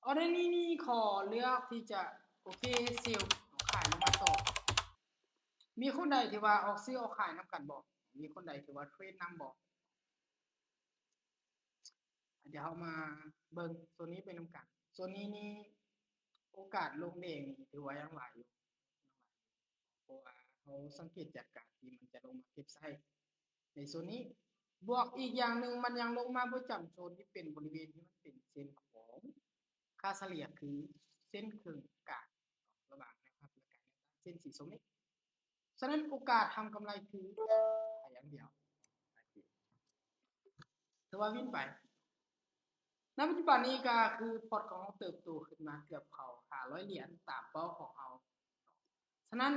ອອເດີນີ້ນີ້ຂໍເລືອກທີ່ຈະ ໂອເຄ ເຊວ ເອົາຂາຍລົງມາຕໍ່. ມີຄົນໃດທີ່ວ່າອອກຊື້ອອກຂາຍນຳກັນບໍ່? ມີຄົນໃດທີ່ວ່າເທຣດນຳບໍ່? ດຽວເຮົາມາເບິ່ງໂຊນນີ້ໄປນຳກັນ. ໂຊນນີ້ນີ້ໂອກາດລົງແດງນີ້ຖືວ່າຍັງຫຼາຍຢູ່ ເພາະວ່າເຮົາສັງເກດຈາກການທີ່ມັນຈະລົງມາເກັບໃຊ້ໃນໂຊນນີ້. ບວກອີກຢ່າງໜຶ່ງ ມັນຍັງລົງມາບໍ່ຈຳໂຊນທີ່ເປັນບໍລິເວນທີ່ມັນເປັນເສັ້ນຂອງຄ່າສະເລ່ຍ ຄືເສັ້ນເຄິ່ງກາງ ລະຫວ່າງແນວຮັບ ແລະ ການແນວຕ້ານເສັ້ນສີສົ້ມນີ້. ສະນັ້ນໂອກາດທຳກຳໄລຄືຂາຍຢ່າງດຽວ ຖືວ່າວິນໄປ. ໃນປັດຈຸບັນນີ້ກໍຄືພອດຂອງເຮົາເຕີບໂຕຂຶ້ນມາເກືອບເຂົ້າຫ້າຮ້ອຍຫຼຽນຕາມເປົ້າຂອງເຮົາ. ສະນັ້ນ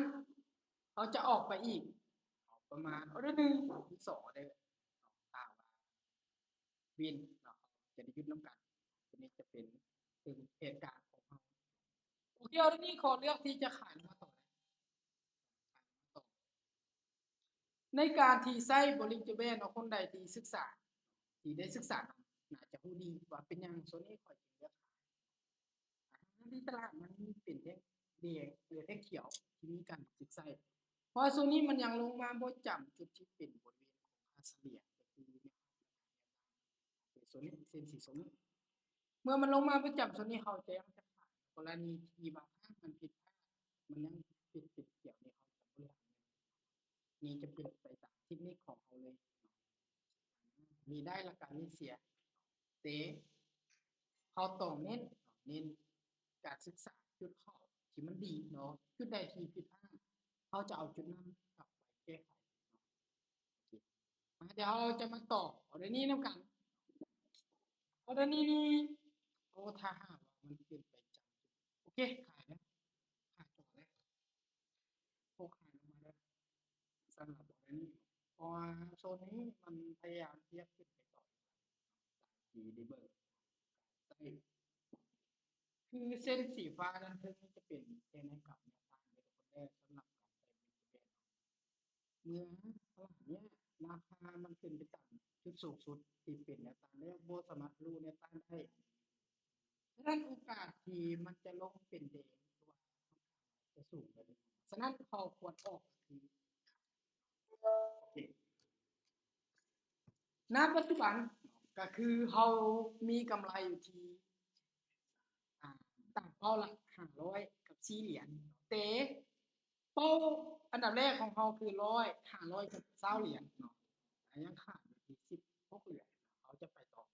ເຮົາຈະອອກໄປອີກປະມານອອເດີໜຶ່ງ ຫຼືສອງອອເດີ ຖ້າວ່າ ວິນເນາະ ຈະໄດ້ຢຸດນຳກັນ. ຕົວນີ້ຈະເປັນເຖິງແຜນການຂອງເຮົາ. ໂອເຄ ອອເດີນີ້ຂໍເລືອກທີ່ຈະຂາຍມາຕໍ່ ໃນການທີ່ໃຊ້ Bollinger Band ເນາະ ຄົນໃດທີ່ສຶກສາ ທີ່ໄດ້ສຶກສານຳ ໜ້າຈະຮູ້ດີວ່າເປັນຫຍັງໂຊນນີ້ຂ້ອຍຈຶ່ງເລືອກຂາຍ. ທັງທີ່ຕະຫຼາດມັນມີເປັນແທ່ງແດງ ຫຼື ແທ່ງຂຽວທີ່ມີການບັນທຶກໃຊ້ ເພາະວ່າໂຊນນີ້ມັນຍັງລົງມາບໍ່ຈຳຈຸດທີ່ເປັນບໍລິເວນຂອງຄ່າສະເລ່ຍ ກໍຄືແນວຮັບ ແລະ ການແນວຕ້ານ ໂຊນນີ້ ເສັ້ນສີສົ້ມນີ້. ເມື່ອມັນລົງມາບໍ່ຈຳໂຊນນີ້ ເຮົາຈະຍັງຈະຂາຍ. ກໍລະນີທີ່ບາງຄັ້ງມັນຜິດພາດ ມັນຍັງເປັນ ເປັນຂຽວນີ້ ເຮົາຈະບໍລິຫານເງິນ. ນີ້ຈະເປັນໄປຕາມເທັກນິກຂອງເຮົາເລີຍ. ມີໄດ້ ແລ້ວກໍມີເສຍ. ແຕ່ເຮົາຕ້ອງເນັ້ນ ເນັ້ນການສຶກສາຈຸດເຂົ້າທີ່ມັນດີເນາະ, ຈຸດໃດທີ່ຜິດພາດ ເຮົາຈະເອົາຈຸດນັ້ນກັບໄປແກ້ໄຂເນາະ. ໂອເຄ ມາ ດຽວເຮົາຈະມາຕໍ່ອອເດີນີ້ນຳກັນ. ອອເດີນີ້ນີ້ ໂອ້ ຖ້າຫາກວ່າມັນຂຶ້ນໄປຈຳຈຸດ ໂອເຄ ຂາຍແລ້ວ ຂາຍຕໍ່ແລ້ວ. ໂອ ຂາຍລົງມາແລ້ວ ສຳລັບອອເດີນີ້ ເພາະວ່າໂຊນນີ້ມັນພະຍາຍາມທີ່ຈະຂຶ້ນໄປຕໍ່ ຕາມທີ່ໄດ້ເບິ່ງ ໃຊ້ ຄືເສັ້ນສີຟ້າດ້ານເທິງນີ້ຈະເປັນເສັ້ນໃຫ້ກັບແນວຕ້ານເດີທຸກຄົນເດີ ສຳລັບການໃຊ້ Bollinger Band ເນາະ. ເມື່ອຕະຫຼາດເນີ້ຍລາຄາມັນຂຶ້ນໄປຕາມຈຸດສູງສຸດທີ່ເປັນແນວຕ້ານແລ້ວ ບໍ່ສາມາດທະລຸແນວຕ້ານໄດ້. ສະນັ້ນໂອກາດທີ່ມັນຈະລົງເປັນແດງ ຫຼືວ່າຈະສູງໄປເລີຍ. ສະນັ້ນເຮົາຄວນອອກກໍຄື ໂອເຄ ນະປັດຈຸບັນກໍຄືເຮົາມີກຳໄລຢູ່ທີ່ ອ່າ ຕາມເປົ້າລະຫ້າຮ້ອຍກັບສີ່ຫຼຽນ ແຕ່ເປົ້າອັນດັບແລກຂອງເຮົາຄືຮ້ອຍ ຫ້າຮ້ອຍກັບຊາວຫຼຽນເນາະ ແລະ ຍັງຂາດຢູ່ທີ່ສິບຫົກຫຼຽນ ເຮົາຈະໄປຕໍ່.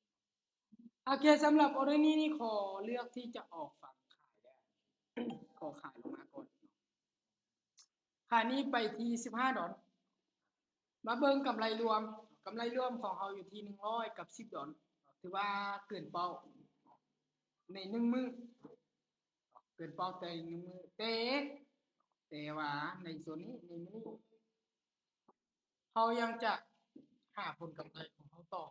ໂອເຄ ສຳລັບອອເດີນີ້ນີ້ ຂໍເລືອກທີ່ຈະອອກຝັ່ງຂາຍແລ້ວ ຂໍຂາຍລົງມາກ່ອນ. ຂາຍນີ້ໄປທີ່ສິບຫ້າດອນ. ມາເບິ່ງກຳໄລລວມ, ກຳໄລລວມຂອງເຮົາຢູ່ທີ່ໜຶ່ງຮ້ອຍກັບສິບດອນ, ຖືວ່າເກີນເປົ້າໃນໜຶ່ງມື້, ເກີນເປົ້າແຕ່ໜຶ່ງມື້, ແຕ່, ແຕ່ວ່າໃນໂຊນນີ້, ໃນມື້ນີ້ ເຮົາຍັງຈະຫາຜົນກຳໄລຂອງເຮົາຕໍ່.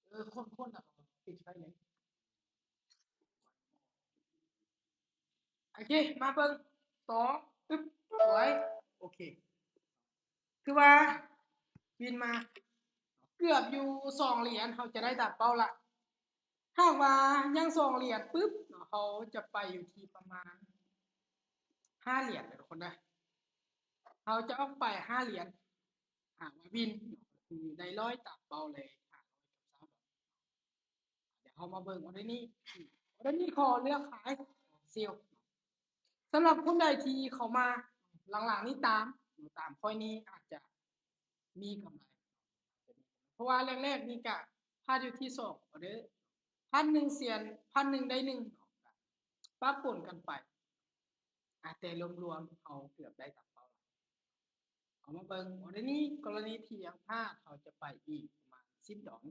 ເອີ ຄົນໆ ນະ ປິດໄຟແລ້ວ. ໂອເຄ ມາເບິ່ງຕໍ່. ອຶບ ສວຍ. ໂອເຄ ຄືວ່າວິນມາເກືອບຢູ່ສອງຫຼຽນ ເຮົາຈະໄດ້ຕາມເປົ້າລະ. ຫາກວ່າຍັງສອງຫຼຽນປຶບເນາະ ເຮົາຈະໄປຢູ່ທີ່ປະມານຫ້າຫຼຽນເດີທຸກຄົນເດີ. ເຮົາຈະອອກໄປຫ້າຫຼຽນ ຫາກວ່າວິນເນາະ ກໍຄືໄດ້ຮ້ອຍຕາມເປົ້າເລີຍ ຫ້າຮ້ອຍກັບຊາວດອນ. ດຽວເຮົາມາເບິ່ງອອເດີນີ້ ອອເດີນີ້ຂໍເລືອກຂາຍ ເຊວ. ສຳລັບຄົນໃດທີ່ເຂົ້າມາຫຼັງໆນີ້ຕາມ ຕາມຂ້ອຍນີ້ອາດຈະມີກຳໄລ ເພາະວ່າແລກໆນີ້ກະພາດຢູ່ທີ່ສອງອອເດີ ພັນໜຶ່ງເສຍ ພັນໜຶ່ງໄດ້ໜຶ່ງ ກະປະປົນກັນໄປ ອາ ແຕ່ລວມໆເຮົາເກືອບໄດ້ຕາມເປົ້າ. ເຮົາມາເບິ່ງອອເດີນີ້ ກໍລະນີທີ່ຍັງພາດ ເຮົາຈະໄປອີກປະມານສິບດອນ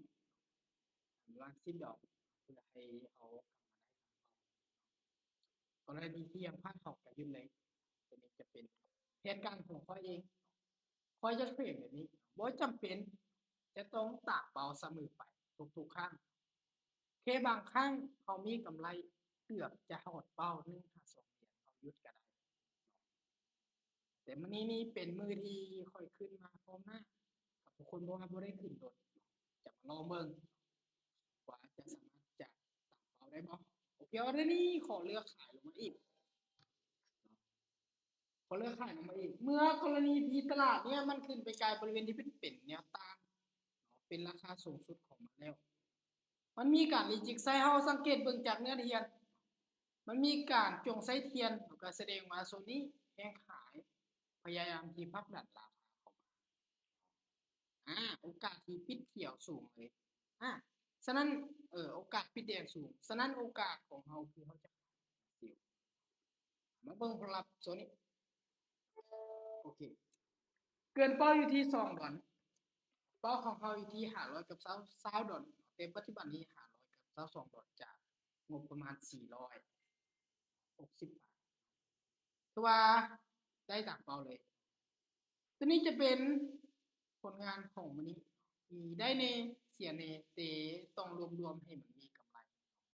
ປະມານສິບດອນ ເພື່ອໃຫ້ເຮົາກັບມາໄດ້ຕາມເປົ້າ. ກໍລະນີທີ່ຍັງພາດ ເຮົາກະຢຸດເລີຍ. ຕົວນີ້ຈະເປັນແຜນການຂອງຂ້ອຍເອງ. ຂ້ອຍຈະເທຣດແບບນີ້ ບໍ່ຈຳເປັນຈະຕ້ອງຕາມເປົ້າສະເໝີໄປທຸກໆຄັ້ງ. ແຄ່ບາງຄັ້ງເຮົາມີກຳໄລເກືອບຈະຮອດເປົ້າ ໜຶ່ງຫາສອງຫຼຽນ ເຮົາຢຸດກະໄດ້. ແຕ່ມື້ນີ້ນີ້ເປັນມື້ທີ່ຂ້ອຍຂຶ້ນມາພ້ອມໜ້າກັບທຸກຄົນ ເພາະວ່າບໍ່ໄດ້ຂຶ້ນດົນ. ຈະມາລອງເບິ່ງວ່າ ບໍ່? ໂອເຄ ອອເດີນີ້ຂໍເລືອກຂາຍລົງມາອີກ ຂໍເລືອກຂາຍລົງມາອີກ ເມື່ອກໍລະນີທີ່ຕະຫຼາດເນີ້ຍມັນຂຶ້ນໄປກາຍບໍລິເວນທີ່ເປັນ ເປັນແນວຕ້ານເນາະ ເປັນລາຄາສູງສຸດຂອງມັນແລ້ວ ມັນມີການຣີເຈັກໃສ່ ເຮົາສັງເກດເບິ່ງຈາກເນື້ອທຽນ ມັນມີການຈົ່ງໃສ່ທຽນ ແລ້ວກໍສະແດງວ່າໂຊນນີ້ແຮງຂາຍ ພະຍາຍາມທີ່ຜັກດັນລາຄາເຂົ້າມາ ອາ ໂອກາດທີ່ປິດຂຽວສູງເລີຍ ອາ ສະນັ້ນ ເອີ ໂອກາດປິດແດງສູງ ສະນັ້ນໂອກາດຂອງເຮົາຄືເຮົາຈະ ມາເບິ່ງຜົນລັບໂຊນນີ້ ໂອເຄ ເກີນເປົ້າຢູ່ທີ່ສອງດອນ ເປົ້າຂອງເຮົາຢູ່ທີ່ຫ້າຮ້ອຍກັບຊາວ ຊາວດອນ ແຕ່ປັດຈຸບັນນີ້ຫ້າຮ້ອຍກັບຊາວສອງດອນ ຈາກງົບປະມານສີ່ຮ້ອຍຫົກສິບບາດ ຖືວ່າໄດ້ຕາມເປົ້າເລີຍ. ຕົວນີ້ຈະເປັນຜົນງານຂອງມື້ນີ້ ມີໄດ້ແດ່ເສຍແດ່ ແຕ່ຕ້ອງລວບລວມໃຫ້ມັນມີ